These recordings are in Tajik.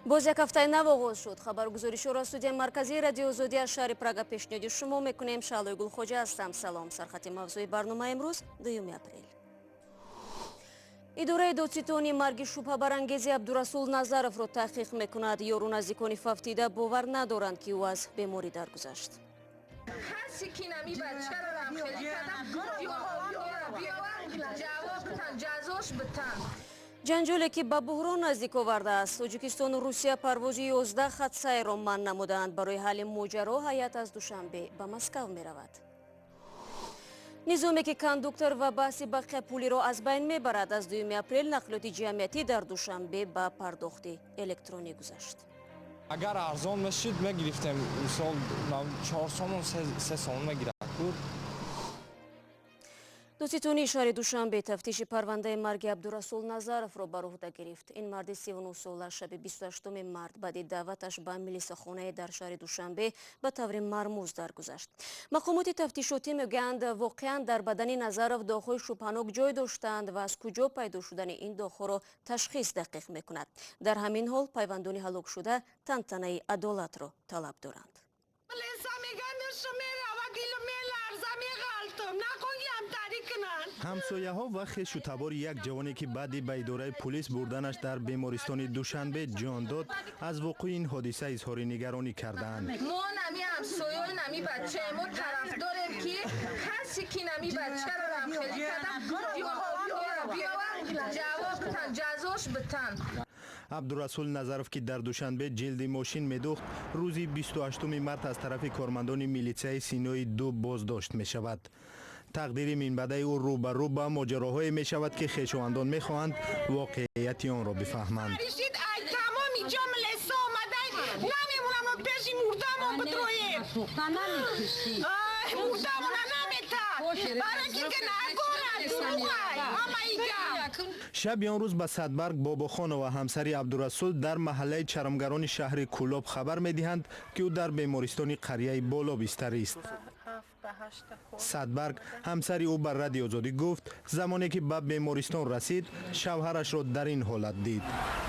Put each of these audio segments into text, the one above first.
Боз як ҳафтаи нав оғоз шуд. Хабару гузоришҳоро аз студияи марказии Радиои Озодӣ аз шаҳри Прага пешниҳоди шумо мекунем. Шаълои Гулхоҷа ҳастам. Салом. Сархати мавзӯи барномаи имрӯз, 2 апрел. Идораи додситонӣ марги шубҳабарангези Абдурасул Назаровро таҳқиқ мекунад. Ёру наздикони фавтида бовар надоранд, ки ӯ аз беморӣ даргузашт. Касе ки нами бачаро рамхелӣ кардам, биёвар, ҷавоб битан, ҷазош битан. Ҷанҷоле, ки ба буҳрон наздик овардааст. Тоҷикистону Русия парвози 11 хатсайрро манъ намуданд. Барои ҳалли моҷаро ҳайат аз Душанбе ба Москав меравад. Низоме, ки кондуктор ва баҳси бақияпулиро аз байн мебарад. Аз 2 апрел нақлиёти ҷамъиятӣ дар Душанбе ба пардохти электронӣ гузашт. Агар арзон мешид, мегирифтем. Мисол, 4 сомон, 3 сомон мегирад. Додситонии шаҳри Душанбе тафтиши парвандаи марги Абдурасул Назаровро бар уҳда гирифт. Ин марди 39сола шаби 28 март баъди даъваташ ба милисахонае дар шаҳри Душанбе ба таври мармуз даргузашт. Мақомоти тафтишотӣ мегӯянд, воқеан дар бадани Назаров доғҳои шубҳанок ҷой доштанд ва аз куҷо пайдо шудани ин доғҳоро ташхис дақиқ мекунад. Дар ҳамин ҳол пайвандони ҳалокшуда тантанаи адолатро талаб доранд. Меларза, меғалтам, нахоҳиам тари кунанд. Ҳамсояҳо ва хешу табори як ҷавоне, ки баъди ба идораи пулис бурданаш дар бемористони Душанбе ҷон дод, аз вуқӯи ин ҳодиса изҳори нигаронӣ карданд. Мо нами ҳамсоёи нами бачаи мо тарафдорем, ки касе ки нами бачаро рамхелӣ кардам, биёвар, ҷавоб битан, ҷазош битан. Абдурасул Назаров, ки дар Душанбе ҷилди мошин медӯхт, рӯзи 28 март аз тарафи кормандони милитсияи Синои ду боздошт мешавад. Тақдири минбаъдаи ӯ рӯ ба рӯ ба моҷароҳое мешавад, ки хешовандон мехоҳанд воқеияти онро бифаҳманд. Тамоми ҷо милиса омадай, намемонам, пеши мурдамон бидроем, мурдамона наметад, барои ки гунаҳгоранд, дуруғай ҳамаи гап. Шаби он рӯз ба Садбарг Бобохонова, ҳамсари Абдурасул, дар маҳаллаи Чаромгарони шаҳри Кӯлоб хабар медиҳанд, ки ӯ дар бемористони қарияи Боло бистарист. Садбарг, ҳамсари ӯ, ба Радиои Озодӣ гуфт, замоне ки ба бемористон расид, шавҳарашро дар ин ҳолат дид.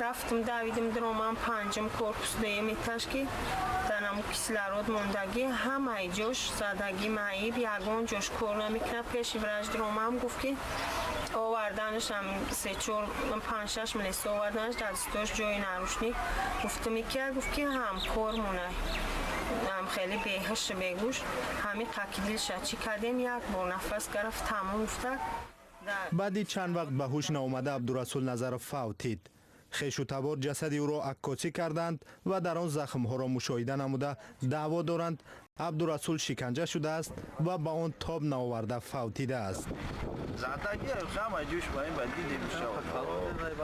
Рафтум, давидим, диромам панҷум корпус, дуюм этаж, ки дар наму кислород мондагӣ, ҳамаи ҷош задагӣ, маиб, ягон ҷош кор намекунад. Пеши врач диромам, гуфт, ки оварданашам се-чор, панҷ-шаш милиса оварданаш, дар дастош ҷои наручник. Гуфтум, ки гуфт, ки ҳамкор монай, ҳам хеле беҳуш, бегӯш, ҳамин қаки дилша чӣ кардем, як бор нафас гирифт, тамом гуфта. Баъди чанд вақт ба ҳуш наомада Абдурасул Назаров фавтид. Хешу табор ҷасади ӯро аккосӣ карданд ва дар он захмҳоро мушоҳида намуда, даъво доранд, Абдурасул шиканҷа шудааст ва ба он тоб наоварда фавтидааст.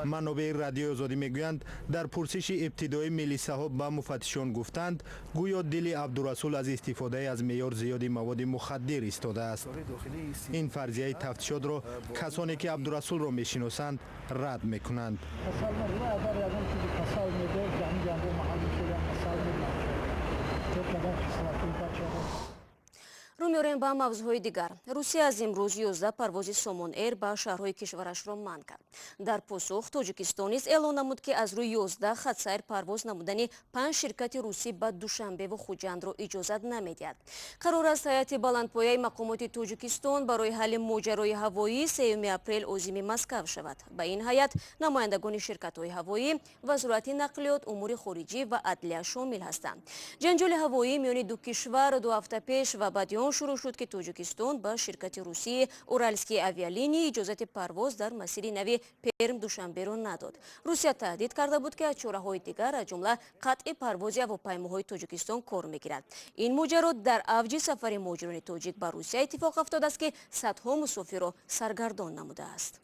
Манобеи Радиои Озодӣ мегӯянд, дар пурсиши ибтидоӣ милисаҳо ба муфаттишон гуфтанд, гӯё дили Абдурасул аз истифодаи аз меъёр зиёди маводи мухаддир истодааст. Ин фарзияи тафтишотро касоне, ки Абдурасулро мешиносанд, рад мекунанд. Агар ягон чизи касал медод, ҳамин ҷанбо маҳал мешуд, касал мебача кадом хислатҳои бачаҳо. Рӯ меорем ба мавзӯъҳои дигар. Русия аз имрӯз 11 парвози Сомон Эйр ба шаҳрҳои кишварашро манъ кард. Дар посух Тоҷикистон низ эълон намуд, ки аз рӯи 11 хатсайр парвоз намудани панҷ ширкати русӣ ба Душанбеву Хуҷандро иҷозат намедиҳад. Қарор аст, ҳайати баландпояи мақомоти Тоҷикистон барои ҳалли моҷарои ҳавоӣ 3 апрел озими Москав шавад. Ба ин ҳайат намояндагони ширкатҳои ҳавоӣ, Вазорати нақлиёт, умури хориҷӣ ва адлия шомил ҳастанд. Ҷанҷоли ҳавоӣ миёни ду кишвар 2 ҳафта пеш ва баъди он шурӯъ шуд, ки Тоҷикистон ба ширкати русии Уральские авиалинии иҷозати парвоз дар масири нави Перм Душанберо надод. Русия таҳдид карда буд, ки аз чораҳои дигар, аз ҷумла қатъи парвози ҳавопаймоҳои Тоҷикистон, кор мегирад. Ин моҷаро дар авҷи сафари муҳоҷирони тоҷик ба Русия иттифоқ афтодааст, ки садҳо мусофирро саргардон намудааст.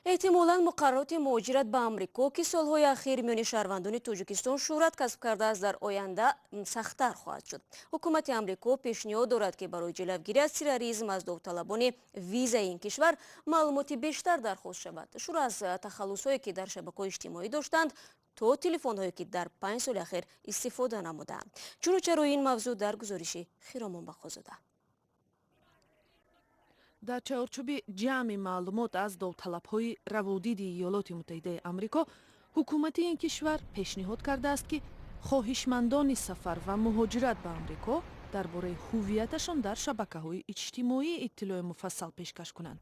Эҳтимолан муқаррароти муҳоҷират ба Амрико, ки солҳои ахир миёни шаҳрвандони Тоҷикистон шӯҳрат касб кардааст, дар оянда сахттар хоҳад шуд. Ҳукумати Амрико пешниҳод дорад, ки барои ҷилавгирӣ аз терроризм аз довталабони визаи ин кишвар маълумоти бештар дархост шавад, шурӯъ аз тахаллусҳое, ки дар шабакаҳои иҷтимоӣ доштанд, то телефонҳое, ки дар 5 соли ахир истифода намудаанд. Чуну чарои ин мавзӯъ дар гузориши Хиромон Бақозода. Дар чаҳорчӯби ҷамъи маълумот аз довталабҳои раводиди Иёлоти Муттаҳидаи Амрико, Ҳукумати ин кишвар пешниҳод кардааст, ки хоҳишмандони сафар ва муҳоҷират ба Амрико дар бораи ҳуввияташон дар шабакаҳои иҷтимоӣ иттилои муфассал пешкаш кунанд.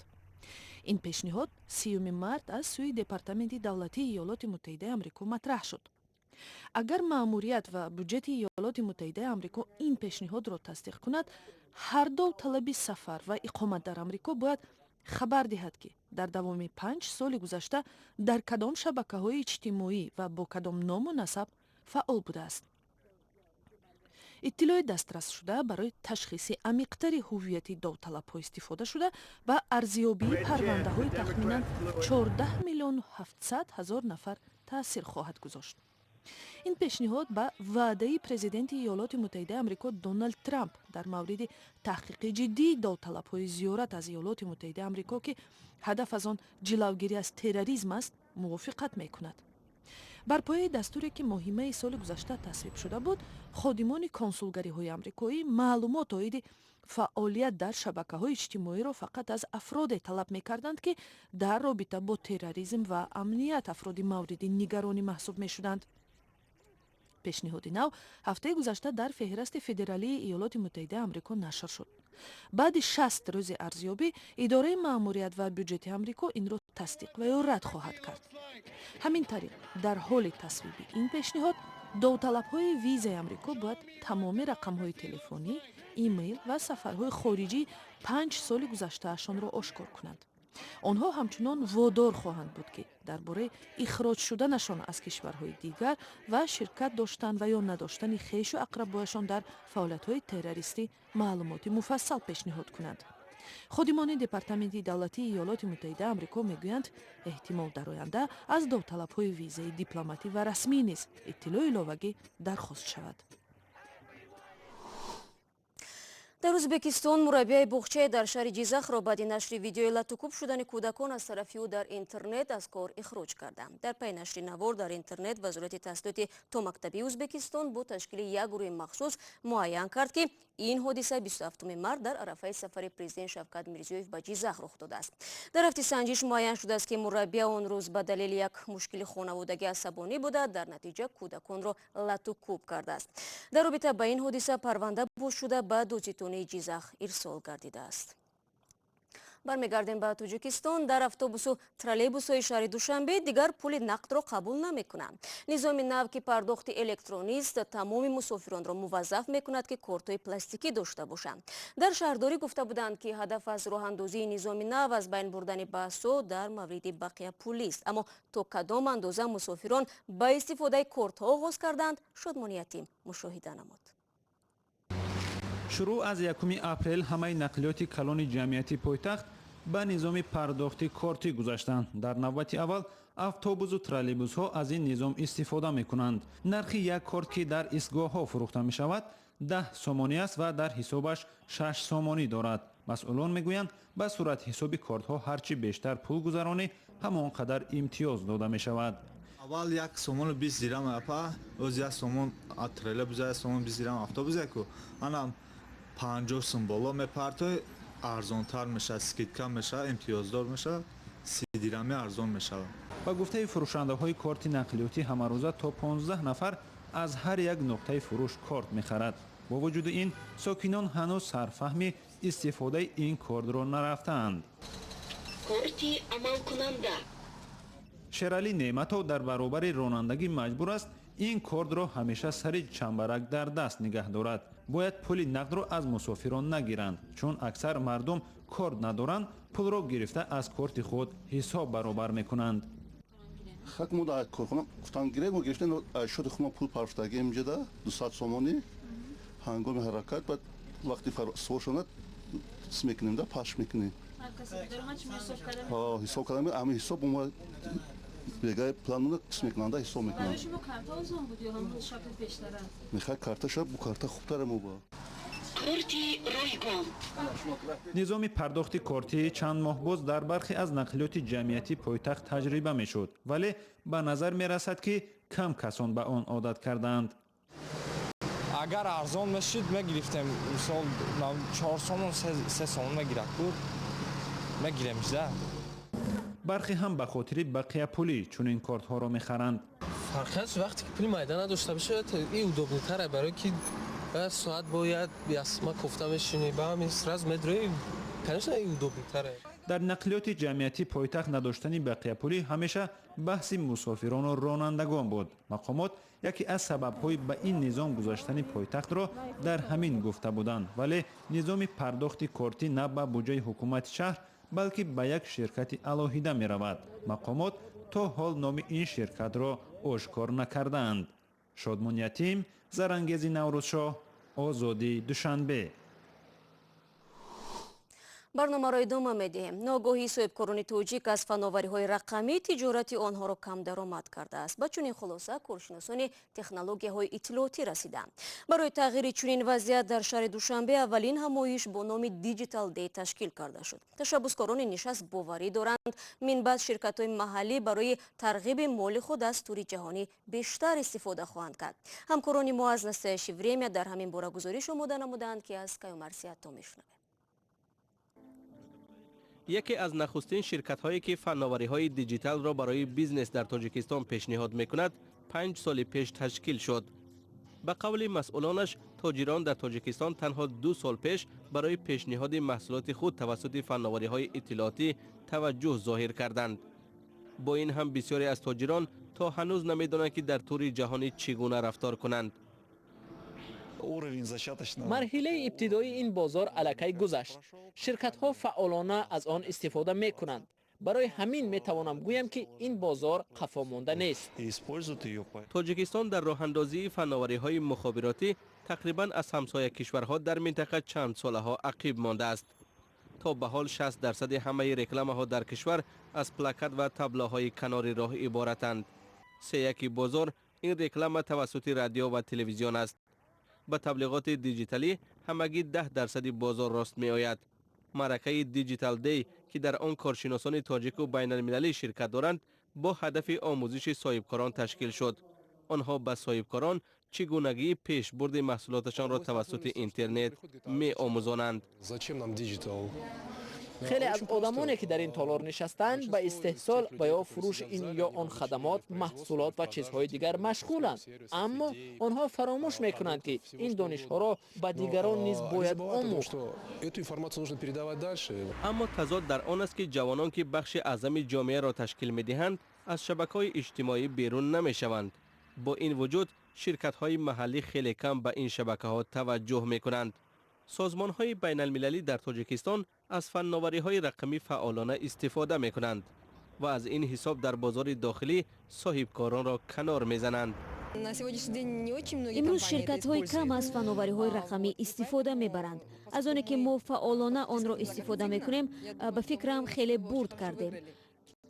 Ин пешниҳод 30-юми март аз сӯи Департаменти давлатии Иёлоти Муттаҳидаи Амрико матраҳ шуд. Агар маъмурият ва буҷети Иёлоти Муттаҳидаи Амрико ин пешниҳодро тасдиқ кунад, ҳар довталаби сафар ва иқомат дар Амрико бояд хабар диҳад, ки дар давоми 5 соли гузашта дар кадом шабакаҳои иҷтимоӣ ва бо кадом ному насаб фаъол будааст. Иттилои дастрасшуда барои ташхиси амиқтари ҳуввияти довталабҳо истифода шуда, ба арзёбии парвандаҳои тахминан 14 миллиону 700 ҳазор нафар таъсир хоҳад гузошт. Ин пешниҳод ба ваъдаи президенти Иёлоти Муттаҳидаи Амрико Доналд Трамп дар мавриди таҳқиқи ҷиддии довталабҳои зиёрат аз Иёлоти Муттаҳидаи Амрико, ки ҳадаф аз он ҷилавгирӣ аз терроризм аст, мувофиқат мекунад. Бар пояи дастуре, ки моҳи майи соли гузашта тасвиб шуда буд, ходимони консулгариҳои амрикоӣ маълумот оиди фаъолият дар шабакаҳои иҷтимоиро фақат аз афроде талаб мекарданд, ки дар робита бо терроризм ва амният афроди мавриди нигаронӣ маҳсуб мешуданд. Пешниҳоди нав ҳафтаи гузашта дар феҳристи федералии Иёлоти Муттаҳидаи Амрико нашр шуд. Баъди 60 рӯзи арзёбӣ идораи маъмурият ва бюҷети Амрико инро тасдиқ ва ё рад хоҳад кард. Ҳамин тариқ, дар ҳоли тасвиби ин пешниҳод, довталабҳои визаи Амрико бояд тамоми рақамҳои телефонӣ, имейл ва сафарҳои хориҷии 5 соли гузаштаашонро ошкор кунанд. Онҳо ҳамчунон водор хоҳанд буд, ки дар бораи ихроҷ шуданашон аз кишварҳои дигар ва ширкат доштан ва ё надоштани хешу ақрабояшон дар фаъолиятҳои террористӣ маълумоти муфассал пешниҳод кунанд. Ходимони Департаменти давлатии Иёлоти Муттаҳидаи Амрико мегӯянд, эҳтимол дар оянда аз довталабҳои визаи дипломатӣ ва расмӣ низ иттилои иловагӣ дархост шавад. Дар Ӯзбекистон мураббияи боғчае дар шаҳри Ҷизахро баъди нашри видеои латукӯб шудани кӯдакон аз тарафи ӯ дар интернет аз кор ихроҷ карданд. Дар пайи нашри навор дар интернет Вазорати таҳсилоти томактабии Ӯзбекистон бо ташкили як гурӯҳи махсус муайян кард, ки ин ҳодиса 27 март дар арафаи сафари президент Шавкат Мирзиёев ба Ҷизах рух додааст. Дар рафти санҷиш муайян шудааст, ки мураббия он рӯз ба далели як мушкили хонаводагӣ асабонӣ буда, дар натиҷа кӯдаконро латукӯб кардааст. Дар робита ба ин ҳодиса парванда боз шуда, ба додситонии Ҷизах ирсол гардидааст. Бармегардем ба Тоҷикистон. Дар автобусу троллейбусҳои шаҳри Душанбе дигар пули нақдро қабул намекунанд. Низоми нав, ки пардохти электронист, тамоми мусофиронро муваззаф мекунад, ки кортҳои пластикӣ дошта бошанд. Дар шаҳрдорӣ гуфта буданд, ки ҳадаф аз роҳандозии низоми нав аз байн бурдани баҳсҳо дар мавриди бақияпулист. Аммо то кадом андоза мусофирон ба истифодаи кортҳо оғоз карданд, Шодмони Ятим мушоҳида намуд. Шурӯъ аз 1 апрел ҳамаи нақлиёти калони ҷамъияти пойтахт ба низоми пардохти кортӣ гузаштанд. Дар навбати аввал автобусу троллейбусҳо аз ин низом истифода мекунанд. Нархи як корт, ки дар истгоҳҳо фурӯхта мешавад, 10 сомонӣ аст ва дар ҳисобаш 6 сомонӣ дорад. Масъулон мегӯянд, ба суратҳисоби кортҳо ҳар чӣ бештар пул гузаронӣ, ҳамон қадар имтиёз дода мешавад. Аввал 1 сомону 20 дирам апа, оз 1 сомон троллейбус, 1 сомон 20 дирам автобус яку анам 50 сум боло мепартой, арзонтар мешавад, скидка мешавад, имтиёздор мешавад, 30 дирами арзон мешавад. Ба гуфтаи фурӯшандаҳои корти нақлиётӣ, ҳамарӯза то 15 нафар аз ҳар як нуқтаи фурӯш корт мехарад. Бо вуҷуди ин, сокинон ҳанӯз сарфаҳми истифодаи ин кортро нарафтаанд. Корти амалкунанда. Шералӣ Неъматов дар баробари ронандагӣ маҷбур аст ин кортро ҳамеша сари чамбарак дар даст нигаҳ дорад. Бояд пули нақдро аз мусофирон нагиранд, чун аксар мардум корт надоранд, пулро гирифта аз корти худ ҳисоб баробар мекунанд. Хак мо дар корхона гуфтан гирем, мо гирифтем, шоти худ пул парфтагем инҷода 200 сомонӣ. Ҳангоми ҳаракат баъд вақти суор шонад чиз мекунем да, пахш мекунем, ҳисоб кардам, ами ҳисоб мо бегай плануна чиз мекунанда, ҳисоб мекунанд. Шумо карта осон буд ё ҳамон шакли пештара? Мехоҳад карта шавад, бу карта хубтара мо ба. Корти ройгон. Низоми пардохти кортӣ чанд моҳ боз дар бархе аз нақлиёти ҷамъиятии пойтахт таҷриба мешуд, вале ба назар мерасад, ки кам касон ба он одат кардаанд. Агар арзон мешид, мегирифтем. Мисол, 4 сомон, 3 сомон мегирад ку, мегирем да. Бархе ҳам ба хотири бақияпулӣ чунин кортҳоро мехаранд. Фарқиятш вақте ки пули майда надошта бошад, и удобный тара, барое ки соат бояд ясма кофта мешинӣ, ба ҳамин сразу медрои, конечно, и удобный тара. Дар нақлиёти ҷамъиятӣ пойтахт надоштани бақияпулӣ ҳамеша баҳси мусофирону ронандагон буд. Мақомот яке аз сабабҳои ба ин низом гузаштани пойтахтро дар ҳамин гуфта буданд, вале низоми пардохти кортӣ на ба буҷаи ҳукумати шаҳр, балки ба як ширкати алоҳида меравад. Мақомот то ҳол номи ин ширкатро ошкор накардаанд. Шодмон Ятим, Зарангези Наврӯзшоҳ, Озодӣ, Душанбе. Барномаро идома медиҳем. Ногоҳии соҳибкорони тоҷик аз фановариҳои рақамӣ тиҷорати онҳоро камдаромад кардааст. Ба чунин хулоса коршиносони технологияҳои иттилоотӣ расиданд. Барои тағйири чунин вазъият дар шаҳри Душанбе аввалин ҳамоиш бо номи Digital Day ташкил карда шуд. Ташаббускорони нишаст боварӣ доранд, минбаъд ширкатҳои маҳаллӣ барои тарғиби моли худ аз тури ҷаҳонӣ бештар истифода хоҳанд кард. Ҳамкорони мо аз Настоящее время дар ҳамин бора гузориш омода намудаанд, ки аз Каюмарсиятто мешунавем. Яке аз нахустин ширкатҳое, ки фанновариҳои диҷиталро барои бизнес дар Тоҷикистон пешниҳод мекунад, 5 соли пеш ташкил шуд. Ба қавли масъулонаш, тоҷирон дар Тоҷикистон танҳо 2 сол пеш барои пешниҳоди маҳсулоти худ тавассути фанновариҳои иттилоотӣ таваҷҷӯҳ зоҳир карданд. Бо ин ҳам бисёре аз тоҷирон то ҳанӯз намедонанд, ки дар тури ҷаҳонӣ чӣ гуна рафтор кунанд. Марҳилаи ибтидоии ин бозор аллакай гузашт. Ширкатҳо фаъолона аз он истифода мекунанд. Барои ҳамин метавонам гӯям, ки ин бозор қафомонда нест. Тоҷикистон дар роҳандозии фанновариҳои мухобиротӣ тақрибан аз ҳамсоя кишварҳо дар минтақа чанд солаҳо ақиб мондааст. То ба ҳол 60% ҳамаи рекламаҳо дар кишвар аз плакат ва таблоҳои канори роҳ иборатанд. Сеяки бозор ин реклама тавассути радио ва телевизион аст. Ба таблиғоти диҷиталӣ ҳамагӣ 10% бозор рост меояд. Маъракаи Digital Day, ки дар он коршиносони тоҷику байналмилалӣ ширкат доранд, бо ҳадафи омӯзиши соҳибкорон ташкил шуд. Онҳо ба соҳибкорон чӣ гунагии пешбурди маҳсулоташонро тавассути интернет меомӯзонанд. Хеле аз одамоне, ки дар ин толор нишастаанд, ба истеҳсол ва ё фурӯши ин ё он хадамот, маҳсулот ва чизҳои дигар машғуланд, аммо онҳо фаромӯш мекунанд, ки ин донишҳоро ба дигарон низ бояд омӯхт. Аммо тазод дар он аст, ки ҷавонон, ки бахши аъзами ҷомеаро ташкил медиҳанд, аз шабакаҳои иҷтимоӣ берун намешаванд. Бо ин вуҷуд ширкатҳои маҳаллӣ хеле кам ба ин шабакаҳо таваҷҷӯҳ мекунанд. Созмонҳои байналмилалӣ дар Тоҷикистон аз фанновариҳои рақамӣ фаъолона истифода мекунанд ва аз ин ҳисоб дар бозори дохилӣ соҳибкоронро канор мезананд. Имрӯз ширкатҳои кам аз фановариҳои рақамӣ истифода мебаранд. Аз оне ки мо фаъолона онро истифода мекунем, ба фикрам, хеле бурд кардем.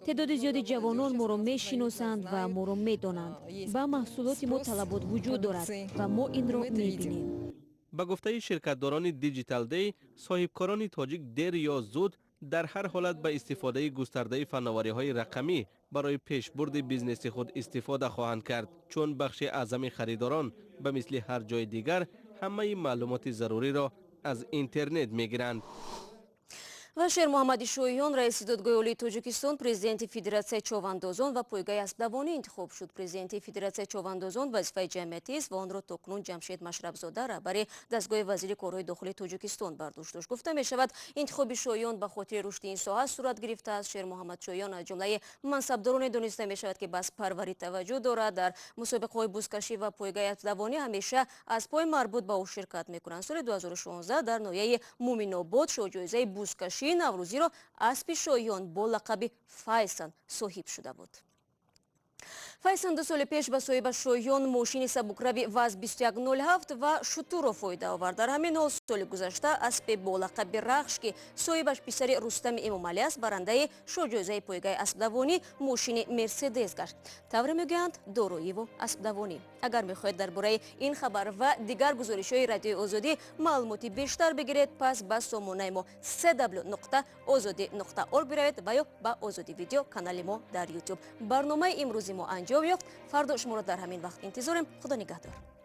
Теъдоди зиёди ҷавонон моро мешиносанд ва моро медонанд. Ба маҳсулоти мо талабот вуҷуд дорад ва мо инро мебинем. Ба гуфтаи ширкатдорони Digital Day, соҳибкорони тоҷик дер ё зуд дар ҳар ҳолат ба истифодаи густардаи фанновариҳои рақамӣ барои пешбурди бизнеси худ истифода хоҳанд кард, чун бахши аъзами харидорон ба мисли ҳар ҷои дигар ҳамаи маълумоти заруриро аз интернет мегиранд. Ва Шермуҳаммади Шоҳиён, раиси Додгоҳи Олии Тоҷикистон, президенти Федератсияи човандозон ва пойгаи аспдавонӣ интихоб шуд. Президенти Федератсияи човандозон вазифаи ҷамъиятист ва онро то кунун Ҷамшед Машрабзода, раҳбари дастгоҳи вазири корҳои дохилии Тоҷикистон, бар дӯш дошт. Гуфта мешавад, интихоби Шоҳиён ба хотири рушди ин соҳа сурат гирифтааст. Шермуҳаммад Шоҳиён аз ҷумлаи мансабдороне дониста мешавад, ки ба асппарварӣ таваҷҷӯҳ дорад. Дар мусобиқаҳои бузкашӣ ва пойгаи аспдавонӣ ҳамеша аспҳои марбут ба ӯ ширкат мекунанд. Соли 2016 дар ноҳияи Муминобод шоҳҷоизаи бузкашии наврӯзиро аспи Шоҳиён бо лақаби Файсан соҳиб шуда буд. Файсан 2 соли пеш ба соҳиба Шоҳиён мошини сабукрави ВАЗ 2107 ва шутурро фоида овард. Дар ҳамин ҳол соли гузашта аспе бо лақаби Рахш, ки соҳибаш писари Рустами Эмомалӣ аст, барандаи шоҳҷоизаи пойгаи аспдавонӣ, мошини Мерседес гашт. Тавре мегӯянд, дороиву аспдавонӣ. Агар мехоҳед дар бораи ин хабар ва дигар гузоришҳои Радиои Озодӣ маълумоти бештар бигиред, пас ба сомонаи мо cw.ozodi.org биравед ва ё ба Озодӣ Видео, канали мо дар Ютуб. Барномаи имрӯзи мо анҷом ёфт. Фардо шуморо дар ҳамин вақт интизорем. Худо нигаҳдор.